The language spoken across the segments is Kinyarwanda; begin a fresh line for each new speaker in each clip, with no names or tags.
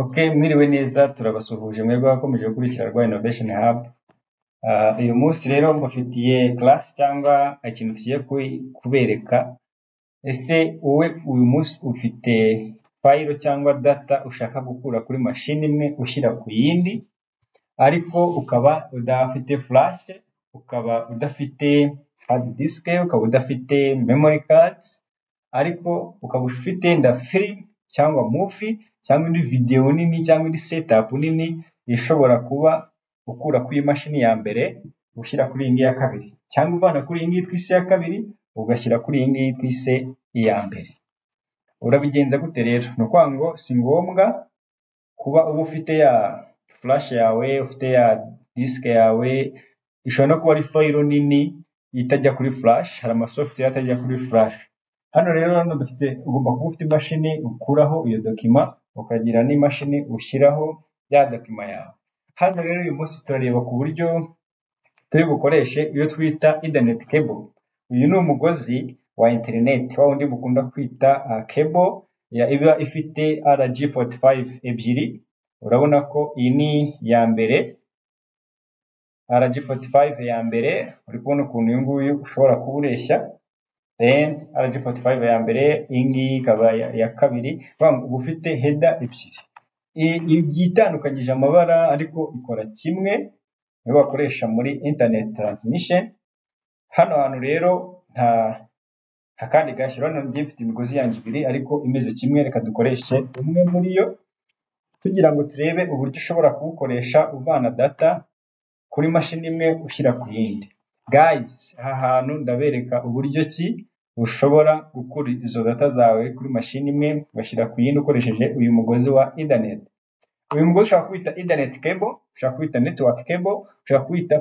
Ok, mwiriwe neza, turabasuhuje mwebwe abakomeje gukurikira Rwa Innovation Hub. Uyu munsi rero mbafitiye class cyangwa ikintu tugiye kubereka. Ese wowe uyu munsi ufite file cyangwa data ushaka gukura kuri mashini imwe ushyira ku yindi, ariko ukaba udafite flash, ukaba udafite hard disk, ukaba udafite memory card, ariko ukaba ufite nda film cyangwa movie cyangwa indi video nini cyangwa indi setup nini ishobora kuba ukura kuri iyi mashini ya mbere ushyira kuri iyi ngiyi ya kabiri, cyangwa uvana kuri iyi ngiyi twise iya kabiri ugashyira kuri iyi ngiyi twise iya mbere. Urabigenza gute rero? Ni ukuvuga ngo si ngombwa kuba uba ufite ya flash yawe, ufite ya disk yawe, ishobora no kuba ari file nini itajya kuri flash, hari ama software atajya kuri flash. Hano rero hano dufite, ugomba kuba ufite imashini ukuraho iyo document, ukagira n'imashini ushyiraho ya document yawe. Hano rero uyu munsi turareba ku buryo turi bukoreshe iyo twita Ethernet cable. Uyu ni umugozi wa internet, wa wundi mukunda kwita cable iba ifite RJ45 ebyiri. Urabona ko iyi ni iya mbere, RJ45 ya mbere, uri kubona ukuntu uyu nguyu ushobora kuba ureshya. Then RJ45 ya mbere, iyi ngiyi ikaba iya kabiri. Uba ufite header ebyiri, igiye itandukanyije amabara ariko ikora kimwe, niyo bakoresha muri internet transmission. Hano hantu rero nta akandi gashya, urabona ngiye mfite imigozi yanjye ibiri ariko imeze kimwe, reka dukoreshe umwe muri yo tugira ngo turebe uburyo ushobora kuwukoresha uvana data kuri mashini imwe ushyira ku yindi. Guys, aha hantu ndabereka uburyo ki ushobora gukura izo data zawe kuri mashini imwe ugashyira ku yindi ukoresheje uyu mugozi wa Ethernet. Uyu mugozi ushobora kuwita Ethernet cable, ushobora kuwita network cable, ushobora kuwita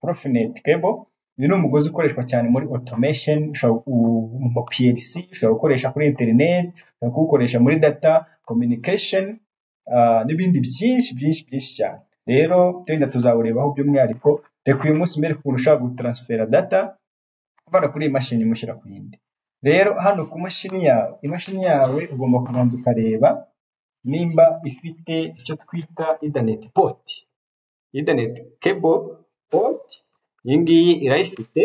Profinet cable. Uyu ni umugozi ukoreshwa cyane muri automation, mu PLC, ushobora gukoresha kuri internet, ushobora kuwukoresha muri data communication, n'ibindi byinshi byinshi byinshi cyane. Rero tugenda tuzawurebaho by'umwihariko. Reka uyu munsi mbereke ukuntu ushobora gutransfera data uvana kuri iyi mashini mushyira ku yindi. Rero hano ku mashini yawe, imashini yawe ugomba kubanza ukareba nimba ifite icyo twita Ethernet port, Ethernet cable port. Iyi ngiyi irayifite,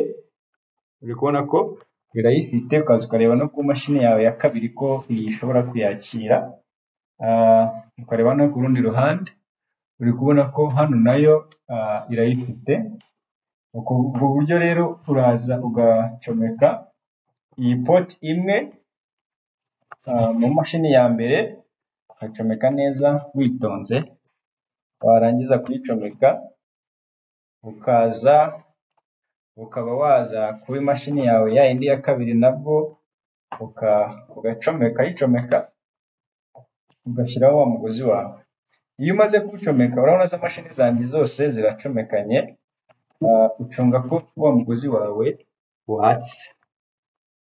uri kubona ko irayifite. Ukaza ukareba no ku mashini yawe ya kabiri ko iyi ishobora kuyakira, ukareba no ku rundi ruhande, uri kubona ko hano nayo irayifite. Ubwo buryo rero uraza ugacomeka iyi port imwe mu mashini ya mbere, ukayicomeka neza witonze, warangiza kuyicomeka ukaza ukaba waza kuba imashini yawe ya yindi ya kabiri nabwo ugacomeka ukayicomeka, ugashyiraho wa mugozi wawe. Iyo umaze kuwucomeka, urabona za mashini zanjye zose ziracomekanye, ucunga ko wa mugozi wawe watse.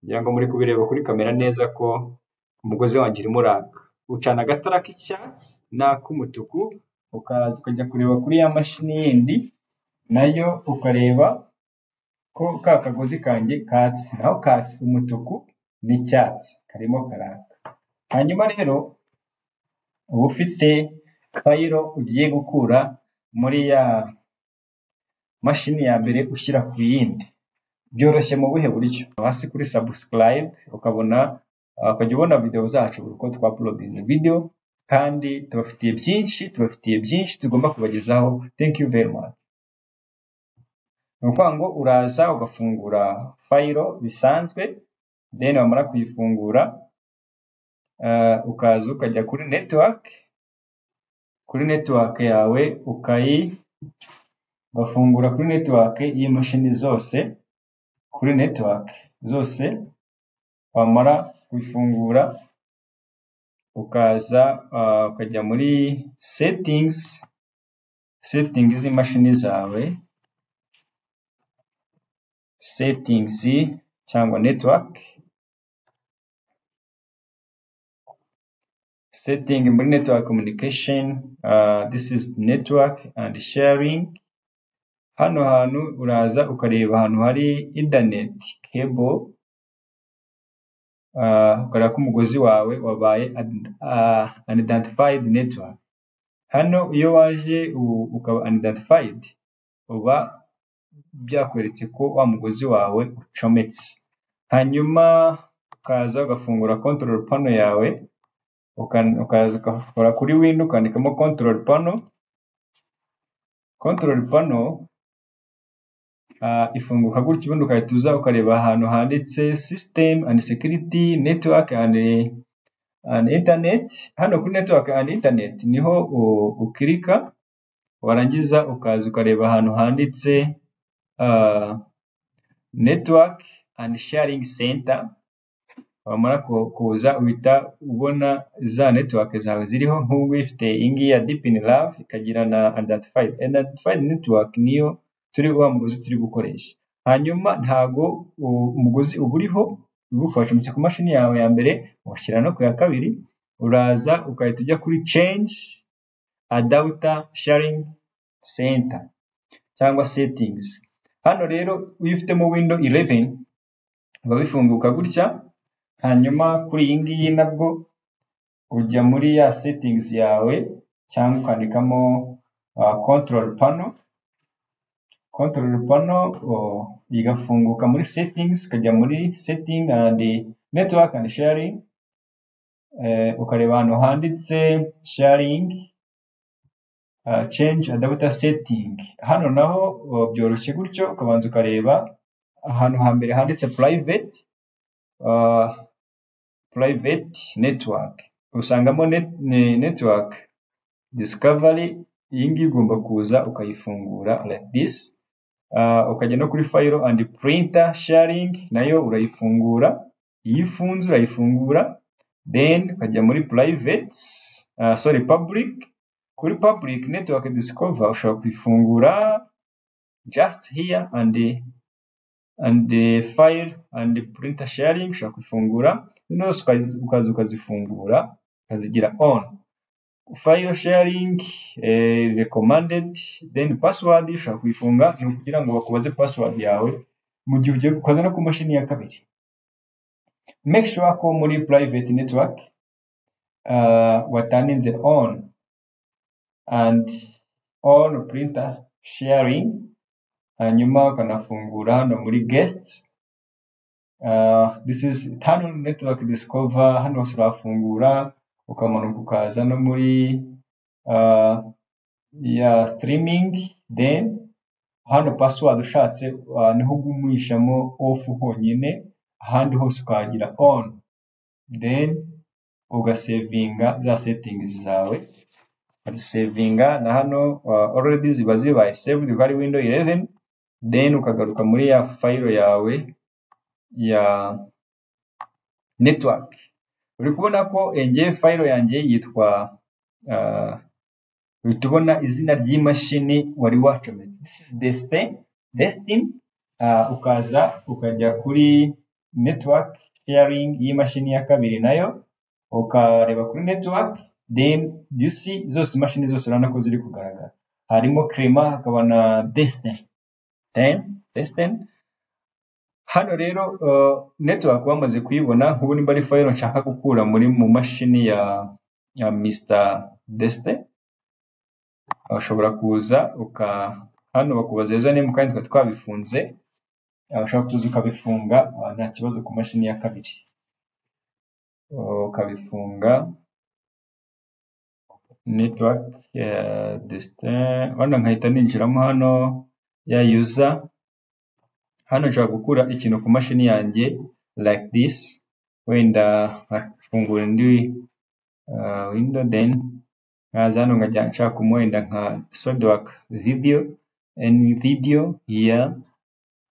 Ngira ngo muri kubireba kuri kamera neza ko umugozi wanjye urimo uraka. Ucana agatara k'icyatsi n'ak'umutuku, ukaza ukajya kureba kuri ya mashini yindi nayo ukareba ko ka kagozi kanjye katse, naho katse umutuku n'icyatsi karimo karaka. Hanyuma rero uba ufite file ugiye gukura muri ya mashini ya mbere ushyira ku yindi. Byoroshye mu buhe buryo? Hasi kuri subscribe ukabona, ukajya ubona video zacu buri uko twauploadinze video, kandi tubafitiye byinshi, tubafitiye byinshi tugomba kubagezaho. Thank you very much. Ni ukuvuga ngo uraza ugafungura file bisanzwe, then wamara kuyifungura ukaza ukajya kuri network, kuri network yawe ugafungura kuri network y'imashini zose, kuri network zose, wamara kuyifungura ukaza ukajya muri settings, settings z'imashini zawe, settings cyangwa network setting muri network communication, this is network and sharing. Hano hantu uraza ukareba ahantu hari Ethernet cable, Ukareba ko umugozi wawe wabaye unidentified network. Hano iyo waje ukaba unidentified, uba byakweretse ko wa mugozi wawe ucometse. Hanyuma ukaza ugafungura control panel yawe, ukaza ugakora kuri window, ukandikamo control panel. Control panel ifunguka gutya, ubundi ugahita uza ukareba ahantu handitse system and security, network and internet. Hano kuri network and internet niho ukirika, warangiza ukaza ukareba ahantu handitse network and sharing center. Wamara kuza uhita ubona za network zawe ziriho. Nk'ubu ifite iyi ngiyi ya Deep in Love, ikagira na unidentified network, niyo turi wa mugozi turi gukoresha. Hanyuma ntago umugozi uba uriho, wacometse ku mashini yawe ya mbere, ugashyira no ku ya kabiri. Uraza ugahita ujya kuri change adapter sharing center cyangwa settings. Hano rero iyo ufitemo window 11 biba bifunguka gutya. Hanyuma kuri iyi ngiyi nabwo ujya muri ya settings yawe cyangwa ukandikamo control panel. Control panel igafunguka muri settings, ukajya muri setting and network and sharing, ukareba ahantu handitse sharing, change adapter setting. Hano naho byoroshye gutyo, ukabanza ukareba ahantu hambere handitse private network, usangamo network discovery. Iyi ngiyi ugomba kuza ukayifungura like this. Ukajya no kuri file and printer sharing, nayo urayifungura. Iyo ifunze urayifungura, then ukajya muri private, sorry, public. Kuri public network discover ushobora kuyifungura just here, and file and printer sharing ushobora kuyifungura zose, ukaza ukazifungura ukazigira on. File sharing recommended. Then password ushobora kuyifunga, ni ukugira ngo bakubaze password yawe mu gihe ugiye gukoza no ku mashini ya kabiri. Make sure ko muri private network waturninze on and on printer sharing, hanyuma ukanafungura hano muri guest. This is hano network discover, hano hose urafungura, ukamanuka ukaza no muri ya streaming. Then hano password ushatse niho ugumishamo off honyine, ahandi hose ukahagira on, then ugasavinga za settings zawe, ukazisavinga. Na hano already ziba zibaye saved kuko ari window 11. Then ukagaruka muri ya file yawe ya network. Uri kubona ko ngewe file yanjye yitwa uhita ubona izina ry'imashini wari wacometse, this is Destin. Destin, ukaza ukajya kuri network sharing y'imashini ya kabiri, nayo ukareba kuri network. Then you see zose, imashini zose urabona ko ziri kugaragara, harimo Clement, hakaba na Destin. Then Destin hano rero network bamaze kuyibona. Nk'ubu nimba ari file nshaka gukura muri mu mashini ya Mr Destin, ushobora kuza uka hano bakubaza username, kandi twari twabifunze. Ushobora kuza ukabifunga nta kibazo ku mashini ya kabiri, ukabifunga network ya Destin. Hano nkahita ninjiramo hano ya user. Hano nshobora gukura ikintu ku mashini yanjye like this, wenda nkafungura indi window, then nkaza hano nkajya nshaka wenda nka SolidWorks video, any video here.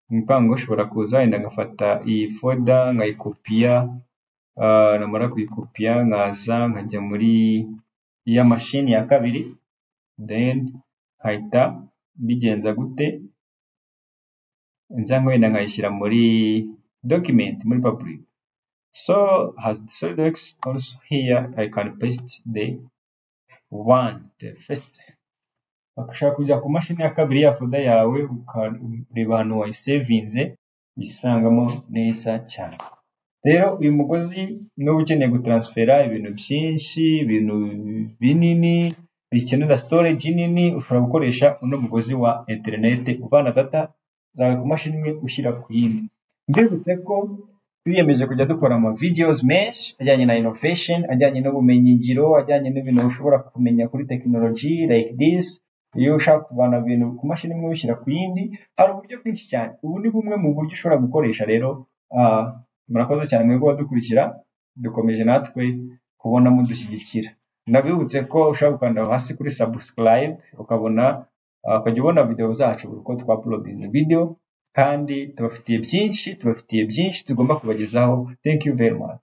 Ni ukuvuga ngo ushobora kuza wenda ngafata iyi folder nkayikopiya, namara kuyikopiya nkaza nkajya muri ya mashini ya kabiri, then nkahita mbigenza gute? Nza wenda nkayishyira muri document, muri public. So has SolidWorks also here, I can paste the one, the first. Ushobora kujya ku mashini ya kabiri, ya folder yawe, ukareba ahantu wayisavinze, uyisangamo neza cyane. Rero uyu mugozi, niba ukeneye gutransfera ibintu byinshi, ibintu binini bikenera storage nini, ushobora gukoresha uno mugozi wa internet, uvana data zawe ku mashini imwe ushyira ku yindi. Mbibutse ko twiyemeje kujya dukora ama videos menshi ajyanye na innovation, ajyanye n'ubumenyingiro, ajyanye n'ibintu ushobora kumenya kuri technology like this. Iyo ushaka kuvana ibintu ku mashini imwe ubishyira ku yindi, hari uburyo bwinshi cyane. Ubu ni bumwe mu buryo ushobora gukoresha. Rero murakoze cyane mwebwe badukurikira, dukomeje natwe kubona mudushyigikira. Ndabibutse ko ushobora gukanda hasi kuri subscribe, ukabona ukajya ubona video zacu buri uko twauploadinze video. Kandi tubafitiye byinshi, tubafitiye byinshi tugomba kubagezaho. Thank you very much.